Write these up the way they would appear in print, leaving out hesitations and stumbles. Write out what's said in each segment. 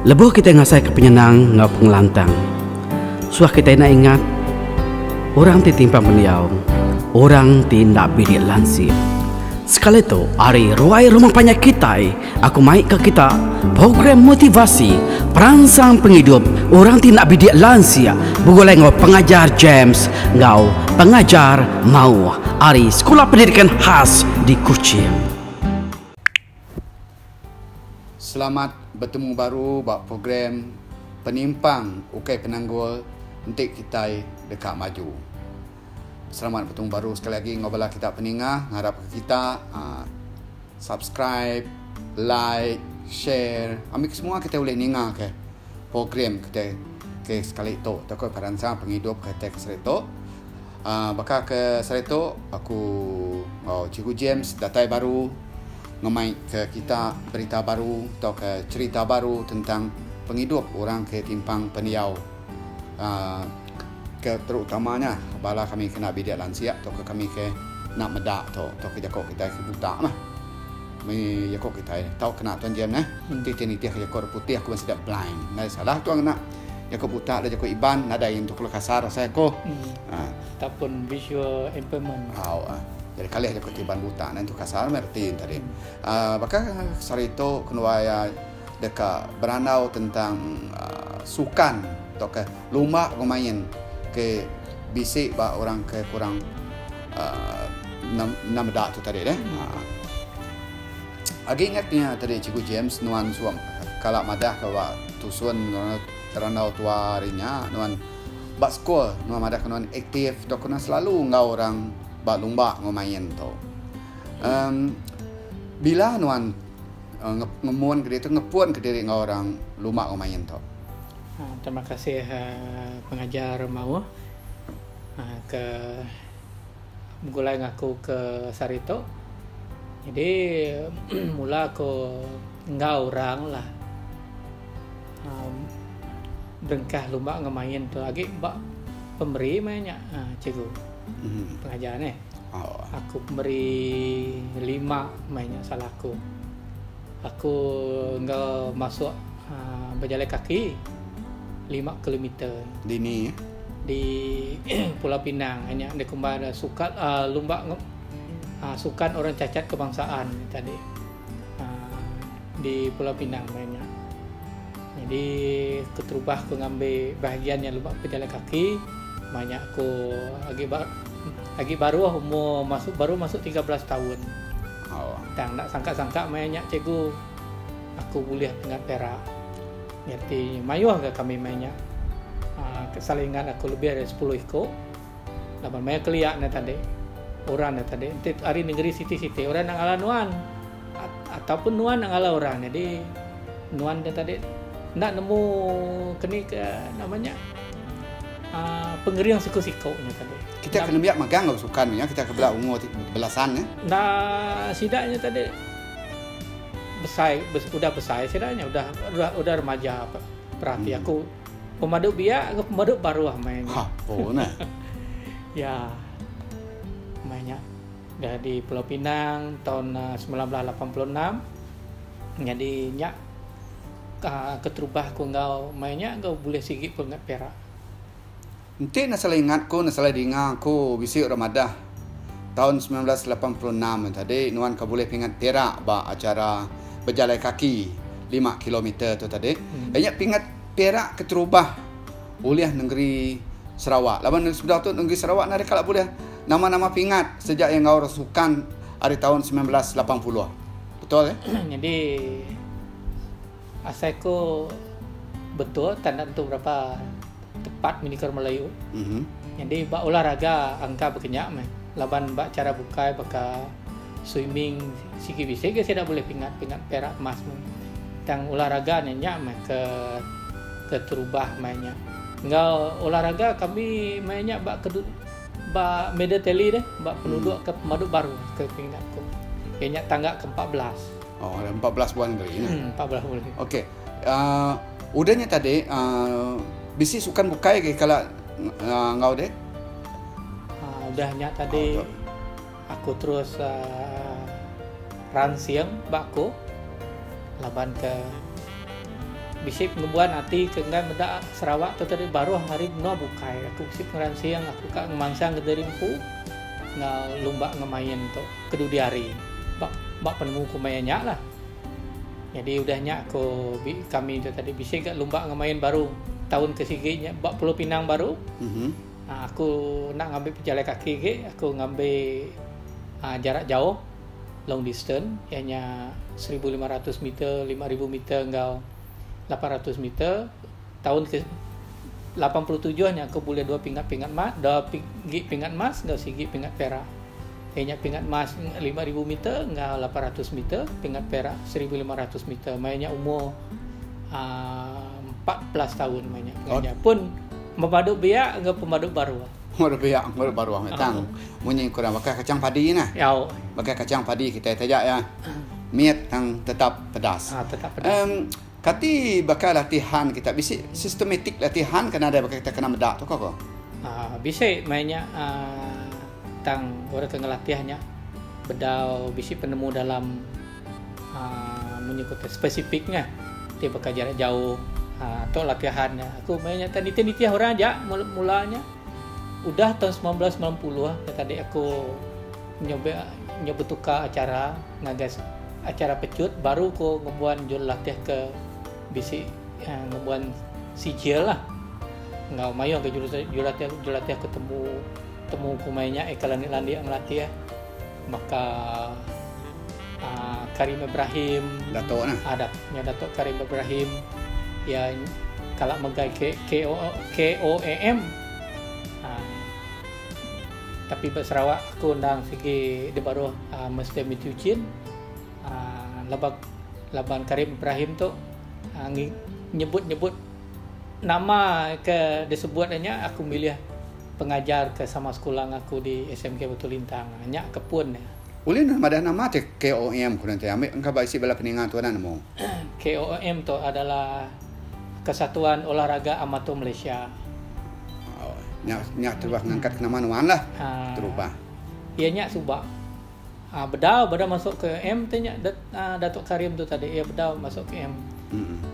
Lebuh kitai ngasaika penyenang enggau pengelantang, suah kitai enda ingat orang ti timpang pendiau, orang ti enda bidik lansik. Sekali tu, ari ruai rumah panjai kitai, aku mai ka kita program motivasi peransang pengidup orang ti enda bidik lansik begulai enggau Pengajar James enggau Pengajar Mauh ari Sekula Pendidikan Khas di Kuching. Selamat betemu baru ba program Penimpang Ukai Penanggul enti kitai deka maju. Selamat betemu baru sekali agi enggau bala kita peninga ngarap ke kita aaa subscribe, like, share ambi ke semua kitai ulih ninga ke program kitai ke sekali tu tauka peransang pengidup kitai ke sekali tu. Aaa baka ke sekali tu aku enggau Cikgu James datai baru ngemai ke kita berita baru tauka cherita baru tentang pengidup orang ke timpang pendiau aaa ke terutama nya bala kami ke enda bidik lansik tauka kami ke enda meda tu tauka jaku kitai ke buta mah. Mih jaku kitai tau kena tuan James neh ti ti nitih ke jaku orang putih ku sida blind. Nadai salah tuan kena jaku buta da jaku Iban nadai nyentuk kelu kasar asai aku. Aaa. Ataupun visual impairment. Au ah. Jadi kalih jaku ti Iban buta neh tu kasar meh reti ne tadi. Aaa baka sehari tu kenuai deka berandau tentang aaa sukan tauka lumba enggau main ke bisi ba orang ke kurang aaa enda meda tu tadi deh. Agi ingat nya tadi Cikgu James nuan suam kala madah ke ba tusun randau tua ari nya nuan ba sekul nuan madah ke nuan aktif tauka nuan selalu enggau orang ba lumba enggau main tu. Emm bila nuan ngemun kediri tu ngepun kediri enggau orang lumba enggau main tu. Terima kasih pengajar Mauh ke begulai ngaku ke sehari tu. Jadi mula ku enggau orang lah uhh berengkah lumba enggau main tu agi ba pemeri meh nya uhh cikgu pengajar neh. Aku pemeri lima meh nya salah aku. Aku enggau masuk uhh bejalai kaki lima kilometer. Dini. Di Pulau Pinang nya dikumbai da sukan uhh lumba uhh sukan orang cacat kebangsaan tadi uhh di Pulau Pinang meh nya. Jadi keterubah ku ngambi bahagian nya lumba pejalai kaki meh nya ku agi ba agi baruh umur masuk baru masuk 13 taun. Tang enda sangka-sangka meh nya cikgu aku bulih pingat perak. Nyadi mayuh ga kami meh nya uhh salingan aku lebih ari sepuluh iku laban maya kelia ne tadi orang ne tadi enti ari negeri siti siti orang enda ngalah nuan ataupun nuan enda ngalah orang jadi nuan ne tadi enda nemu keni ke nama nya uhh pengering siku siku ne tadi. Kita ke nembiak magang ga besukan nya kita ke bela umur ti belasan nya. Enda sida nya tadi. Besai udah besai sida nya udah udah remaja perati aku pemadu biak enggau pemadu baruh meh nya. Apo neh. Ya meh nya dah di Pulau Pinang taun 1986 nyadi nya uhh keterubah ku enggau meh nya enggau bulih sigi pun perak. Enti ne salah ingat ku ne salah dinga ku bisi orang madah taun 1986 tadi nuan ka bulih pingat perak ba acara bejalai kaki lima kilometer tu tadi. Iya nya pingat perak keterubah ulih nengeri Sarawak laban sebedau tu nengeri Sarawak nadai kala bulih nama-nama pingat sejak iya enggau sukan ari taun 1980. Betul eh? Nyadi asai ku betul tanda entu berapa. Tepat menyukur Melayu. Nyadi ba olahraga angka baka nya meh laban ba chara bukai baka swimming sigi bisi ga sida bulih pingat pingat perak emas meh. Tang olahraga ne nya meh ke keterubah meh nya. Enggau olahraga kami meh nya ba kedu ba medal tally deh ba penuduk ke pemadu baru ke pingat ku. Iya nya tangga ke 14. Oh 14 buah negeri neh. 14 buah negeri. Okey. Aaa udah nya tadi aaa bisi sukan bukai agi kala aaa enggau deh. Aaa udah nya tadi aku terus aaa ransing ba aku laban ke Bisi ngembuan ati ke enggai meda Sarawak tu tadi baruh ari menua bukai. Aku bisi pengeransing aku ka ngemansang ke diri empu enggau lumba enggau main tu ke dudi hari ba ba penemu ku maya nya lah. Nyadi udah nya ku kami tu tadi bisi ga lumba enggau main baru taun ke sigi nya ba Pulau Pinang baru. Aku enda ngambi pejalai kaki agi aku ngambi aaa jarak jauh long distance iya nya 1500 meter, 5000 meter enggau 800 meter. Taun ke 87 nya aku bulih dua pingat pingat emas, dua igi pingat emas enggau sigi pingat perak. Iya nya pingat emas 5000 meter enggau 800 meter, pingat perak 1500 meter. Maya nya umur aaa 14 taun maya nya. Pingat nya pun pemadu biak enggau pemadu baruh. Pemadu biak pemadu baruh meh tang munyi kurang baka kacang padi nah. Baka kacang padi kitai taja iya mit tang tetap pedas. Tetap pedas. Em kati baka latihan kita bisi sistematik latihan ke nadai baka kita kena meda tu ko ko. Bisi maya nya aaa tang orang ke ngelatih nya bedau bisi penemu dalam aaa munyi ku te spesifik nya ti baka jarak jauh aaa tu latihan nya. Aku maya nya nitih nitih orang aja mula mula nya udah taun 1990 nya tadi aku nyoba nyoba betukar acara ngagai acara pecut baru ku ngembuan jurulatih ke bisi aaa ngembuan sijil lah enggau mayuh ga jurulatih jurulatih ke temu temu ku maya nya ika landik landik ngelatih. Baka aaa Karim Ibrahim. Datuk nah. Aa nya Datuk Karim Ibrahim iya kala megai K K O K O A M aaa tapi ba Sarawak aku endang sigi dibaruh aaa Mister Matthew Chin aaa laban laban Karim Ibrahim tu aaa nyebut nyebut nama ke disebut inya aku milih Pengajar ke sama sekula enggau aku di SMK Batu Lintang nya ke pun nya. Ulih nuan madah nama ti KOM ku nanti ambi engka ba isi bala peninga tuan nemu. KOM tu adalah Kesatuan Olahraga Amatur Malaysia. Oh nya nya terubah ngangkat ke nama nuan lah terubah. Iya nya suba bedau bedau masuk ke M tu nya Datuk Karim tu tadi iya bedau masuk ke M.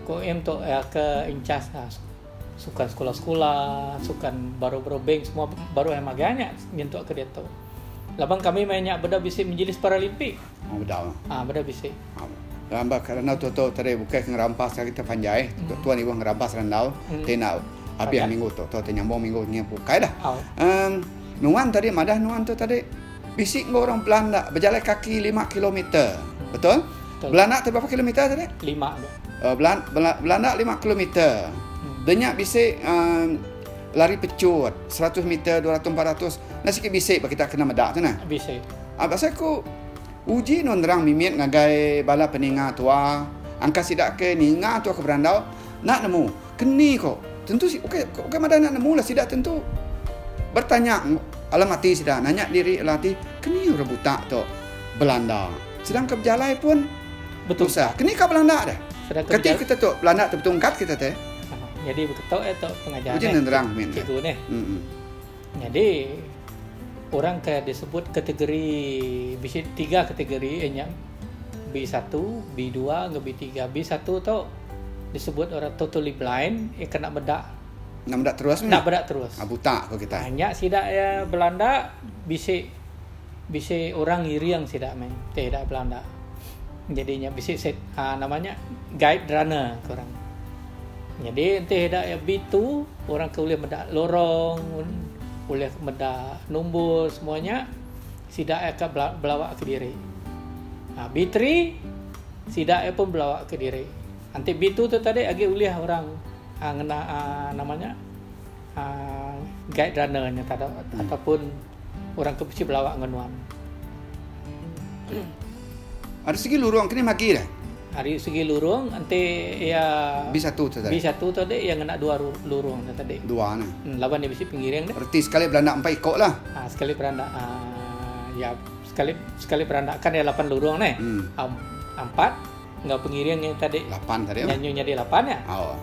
KOM tu ke incas Sukan sekula-sekula, sukan baru-baru bank semua baru ai magang nya nyentuk ke diatu. Laban kami maya nya beda bisi majlis Paralimpik. Oh bedau. Ah beda bisi. Rambau ke randau tu tu tadi bukai ke ngerampas agi tu panjai. Tu tuan ibuh ngerampas randau ti enda abih minggu tu tu ti nyambung minggu nyin bukai lah. Emm nuan tadi madah nuan tu tadi bisi enggau orang Belanda bejalai kaki lima kilometer. Betul? Belanda tu berapa kilometer tadi? Lima ga. Belanda lima kilometer. Denya bisi lari pecut 100 meter, 200, 400. Nah sikit bisi ba kita kena meda tu nah. Bisi. Pasal ku uji nu nerang mimit ngagai bala peninga tua, angka sida ke ninga tua ke berandau enda nemu keni ko. Tentu ukai ukai madah enda nemu lah sida tentu bertanya alam ati sida nanya diri alam ati keni orang buta tu Belanda. Sedangka bejalai pun tusah. Keni ka Belanda deh. Keti kita tu Belanda tu betungkat kita teh. Nyadi beketo iya tu pengajar Uji nerang min. Cikgu neh. Nyadi orang ke disebut kategori bisi tiga kategori iya nya B1, B2 enggau B3. B1 tu disebut orang totally blind iya kena meda. Enda meda terus meh. Enda meda terus. Buta ko kitai. Nya sida iya Belanda bisi Bisi orang ngiring sida meh ti ida belanda. Jadi nya bisi set aaa nama nya guide runner ku orang. Nyadi enti ida iya B2 orang ke ulih meda lorong ulih meda nombor semua nya sida iya ka belawa kediri. Aaa B3 sida iya pun belawa kediri. Enti B2 tu tadi agi ulih orang aaa ngena aaa nama nya aaa guide runner nya tadi ataupun Orang ke bisi belawa enggau nuan. Ari segi lurung kini magi dah. Ari segi lurung enti iya B1 tu tadi. B1 tu tadi iya ngena dua lurung tu tadi. Dua nah. Hmm, laban iya bisi pengiring deh. Reti sekali belanda empat iko lah. Ha, sekali beranda uh, ya sekali sekali beranda kan iya lapan lurung neh. Hmm. Um, empat enggau pengiring nya tadi. Lapan tadi. Nya nyadi lapan ya. Oh.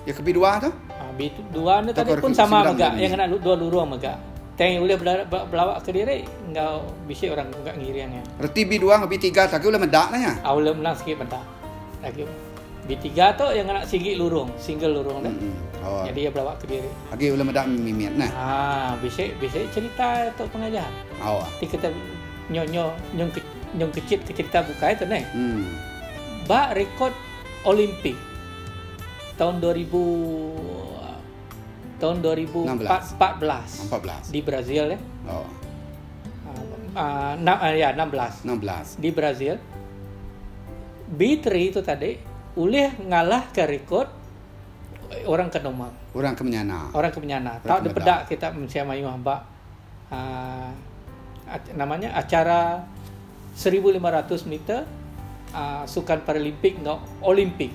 Ya ke B2 tu? Ha, B2 tu tadi pun sama mega yang ngena dua lurung mega. Tang ulih belawak kediri enggau bisi orang mega ngiring iya. Reti B2 enggau B3 tu agi ulih meda lah nya. Ulih menang sikit meda. Agi. B3 tu iya ngena sigi lurung, single lurung deh. Oh. Jadi iya belawa kediri. Agi ulih meda mimit neh. Ah, bisi bisi cerita tu pengajar. Oh. Ti kita nyo nyo nyung nyung kecit ke cerita bukai tu neh. Hmm. Ba rekod Olimpik taun 2000 taun 2014 14 di Brazil eh. Oh. Uh, na, uh, ya 16. 16. Di Brazil. B3 tu tadi ulih ngalahka rekod orang ke normal. Orang ke menyana. Orang ke menyana. Tau dipeda kita mensia mayuh ba uh, nama nya acara 1500 meter uh, sukan Paralimpik enggau Olimpik.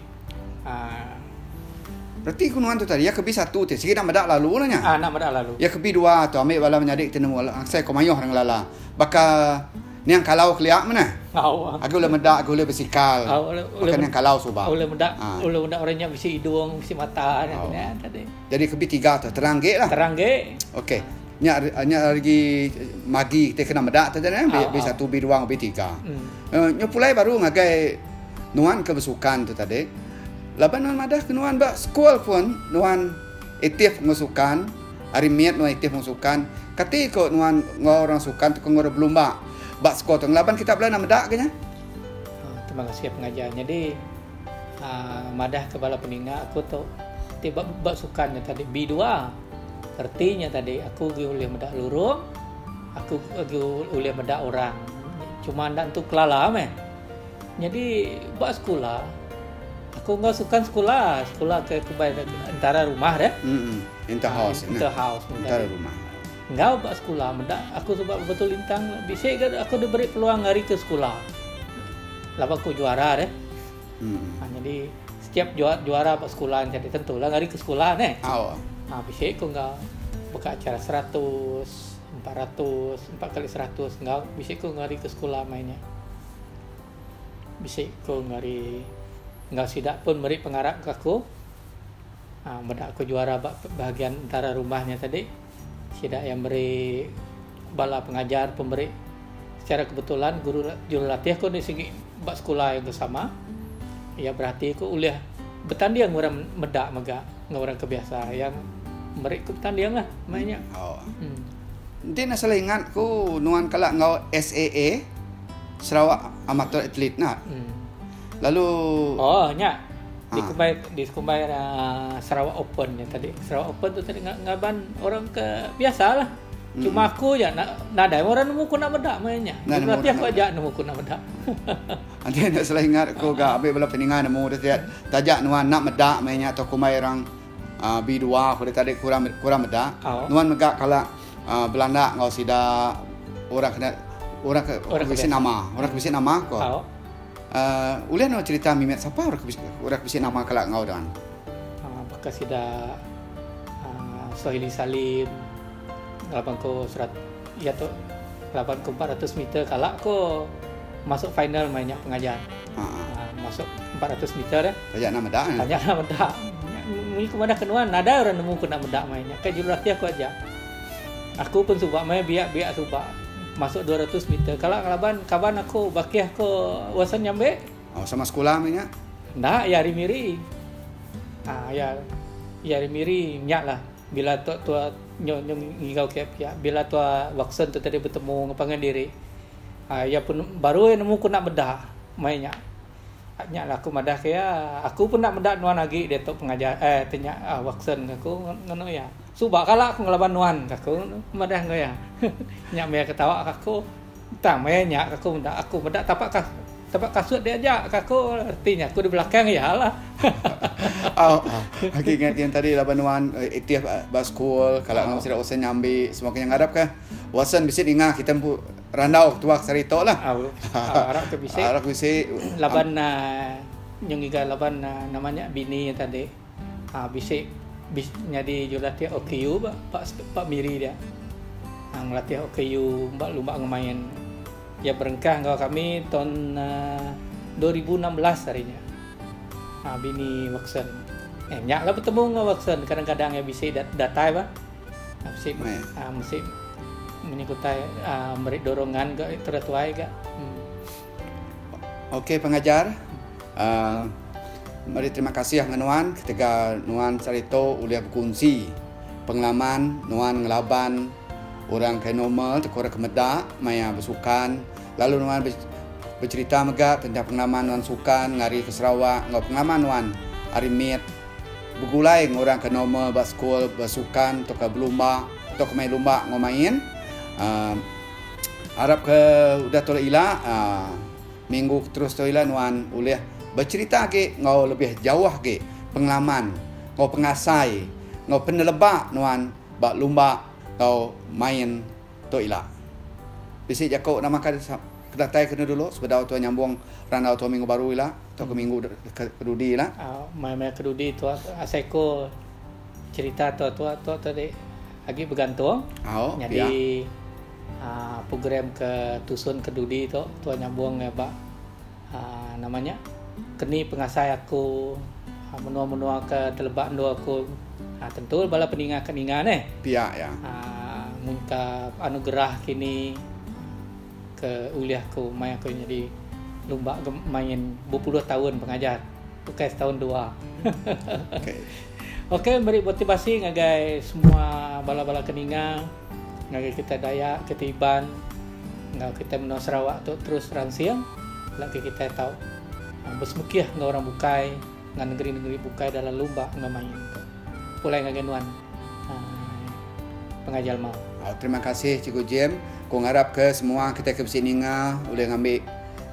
Uh, Reti ku nuan tu tadi, iya ke B1 ti sigi nak meda lalu lah nya. Ah, nak meda lalu. Iya ke B2 tu ambil bala menyadi ti nemu asai ko mayuh orang ngelala. Baka Niang kalau kelia meh. Au. Agi ulih meda agi ulih besikal. Au ulih Baka niang kalau suba. Ulih meda Ha. ulih meda orang nya bisi idung bisi mata nya Au. nya tadi. Jadi ke B3 tu terang agi lah. Terang agi. Okey. Nya nya lagi magi kita kena meda tu tadi Au, B1 au. B2 enggau B3. Hmm. Uh, nyu pulai baru ngagai nuan ke besukan tu tadi. Laban nuan madah ke nuan ba school pun nuan aktif enggau sukan. Ari mit nuan aktif enggau sukan, kati ko nuan enggau orang sukan tauka enggau orang belumba ba sekul tu ngelaban kita bela enda meda ke nya? Terima kasih pengajar. Nyadi aaa madah ke bala peninga aku tu ti ba ba sukan nya tadi B2. Reti nya tadi aku agi ulih meda lurung, aku agi ulih meda orang. Cuma enda entu kelala meh. Nyadi ba sekula aku enggau sukan sekula, sekula ke kumbai entara rumah deh. Mm inter house nya. Inter house entara rumah. Enggau ba sekula meda aku suba betul lintang bisi ga aku diberi peluang ngari ke sekula. Laban aku juara deh. Mm. Ha, nyadi setiap juara, juara ba sekula jadi tentulah ngari ke sekula neh. Oh. Ha, bisi ku enggau baka acara 100, 400, 4 kali 100 enggau bisi ku ngari ke sekula mai nya. Bisi ku ngari enggau sida pun meri pengarap ke aku aaa meda aku juara ba bahagian entara rumah nya tadi sida iya meri bala pengajar pun meri secara kebetulan guru jurulatih ku indi sigi ba sekula iya sama iya berati ku ulih betanding orang meda mega enggau orang ke biasa iya meri ku betanding lah meh nya. Enti ne salah ingat ku nuan kala enggau SAA Sarawak Amateur Athlete nah. Lalu Oh nya dikumbai dikumbai uhh Sarawak Open nya tadi. Sarawak Open tu tadi ngaban orang ke biasa lah. Cuma aku ja nadai orang nemu ku nak meda meh nya. Jurulatih aku aja nemu ku nak meda. Enti ne salah ingat ku ga abih bala peninga nemu deh taja nuan nak meda meh nya atau kumbai orang uhh B2 ku deh tadi kurang kurang meda. Nuan mega kala uhh belanda enggau sida orang kena orang ke bisi nama orang ke bisi nama ko. Uhh ulih nuan cerita mimit sapa orang ke orang ke bisi nama kala enggau nuan. Uhh baka sida uhh Suhaili Salim laban ku serat iya tu laban ku 400 meter kala ku masuk final meh nya pengajar. Haa. Masuk 400 meter eh. Taja enda meda nya. Taja enda meda. Munyi ku madah ke nuan nadai orang nemu ku enda meda meh nya. Kai jurulatih aku aja. Aku pun suba meh biak biak suba masuk 200 meter kala ngelaban kaban aku bakih aku Watson Nyambek. Oh sama sekula meh nya. Enda iya ari Miri. Haa iya iya ari Miri nya lah bila tu tua nyu nyu ngigau kiap kiap bila tua Watson tu tadi betemu ngan pangan diri. Iya pun baru iya nemu ku enda meda mai nya. Nya lah aku madah ke iya, aku pun enda meda nuan agi diatu pengajar eh ti nya Watson aku ngenu iya. Suba kala aku ngelaban nuan ka aku madah enggau iya. Nya meh iya ketawa ka aku. Tang meh nya ka aku meda, aku meda tapak ka tapak kasut dia aja ka aku reti nya aku di belakang iya lah. Au agi ingat yang tadi laban nuan aktif ba school kala enggau sida Watson nyambi semua ke nya ngarap ka Watson bisi ninga kita empu Randau ketua ke sehari tu lah. Au arap ke bisi. Arap ke bisi. Laban nyau ngiga laban nama nya bini iya tadi bisi nyadi jurulatih OKU ba ba Miri dia. Ngelatih OKU ba lumba ngemain. Iya berengkah enggau kami taun 2016 hari nya. Bini Watson. Eh nya lah betemu enggau Watson kadang-kadang iya bisi datai bah. Bisi mesti menyekutai meri dorongan ga tura tuai ga. Okey pengajar uhh. Meri terima kasih ngan nuan ketegal nuan saritu ulih bekunsi pengalaman nuan ngelaban orang ke normal tauka orang ke meda maya besukan lalu nuan becherita mega tentang pengalaman nuan sukan ngari ke Sarawak enggau pengalaman nuan ari mit begulai enggau orang ke normal ba sekul besukan tauka belumba tauka main lumba enggau main uhh arap ke udah tu ila uhh. Minggu ke terus tu ila nuan ulih becherita agi enggau lebih jauh agi pengalaman enggau pengasai enggau peneleba nuan ba lumba enggau main tu ila. Bisi jaku nama ka datai kenu dulu sebedau tuan nyambung randau tuan minggu baru ila tauka minggu ke dudi ila. Maya maya ke dudi tu asai ku cherita tu tu tadi agi begantung nyadi. Aaa program ke tusun ke dudi tu tuan nyambung iya ba aaa nama nya keni pengasai aku menua menua ke teleba endur aku aaa tentu bala peninga ke ninga neh. Pia iya. Aaa mun ka anugerah kini ke ulih aku mai aku nyadi lumba main bepuluh taun pengajar ukai setaun dua. Okey. Okey meri motivasi ngagai semua bala-bala ke ninga. Ngagai kitai Dayak, kitai Iban enggau kitai menua Sarawak tu terus ransing lagi kitai tau besemekih enggau orang bukai enggau nengeri-nengeri bukai dalam lumba enggau main tu. Pulai ngagai nuan uhh Pengajar Mau. Terima kasih Cikgu Jim. Ku ngarap ke semua kitai ke bisi ninga ulih ngambi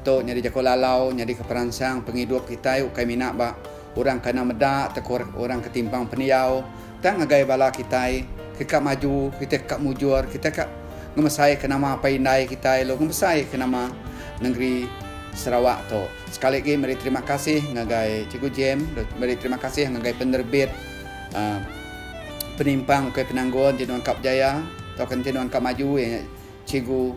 tu nyadi jaku lalau nyadi ke peransang pengidup kitai ukai mina ba orang ke enda meda tauka orang ke timpang pendiau. Tang ngagai bala kitai ke ka maju, kitai ke ka mujur, kitai ka ngemesaika nama apai indai kitai lalu ngemesaika nama nengeri Sarawak tu. Sekali agi meri terima kasih ngagai Cikgu Jem, meri terima kasih ngagai penerbit uhh penimpang ukai penanggul enti nuan ka berjaya tauka enti nuan ka maju iya nya Cikgu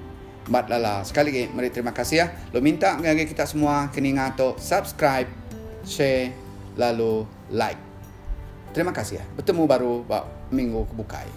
Bat Lala. Sekali agi meri terima kasih lalu minta ngagai kita semua ke ninga tu subscribe, share lalu like. Terima kasih. Betemu baru ba minggu ke bukai.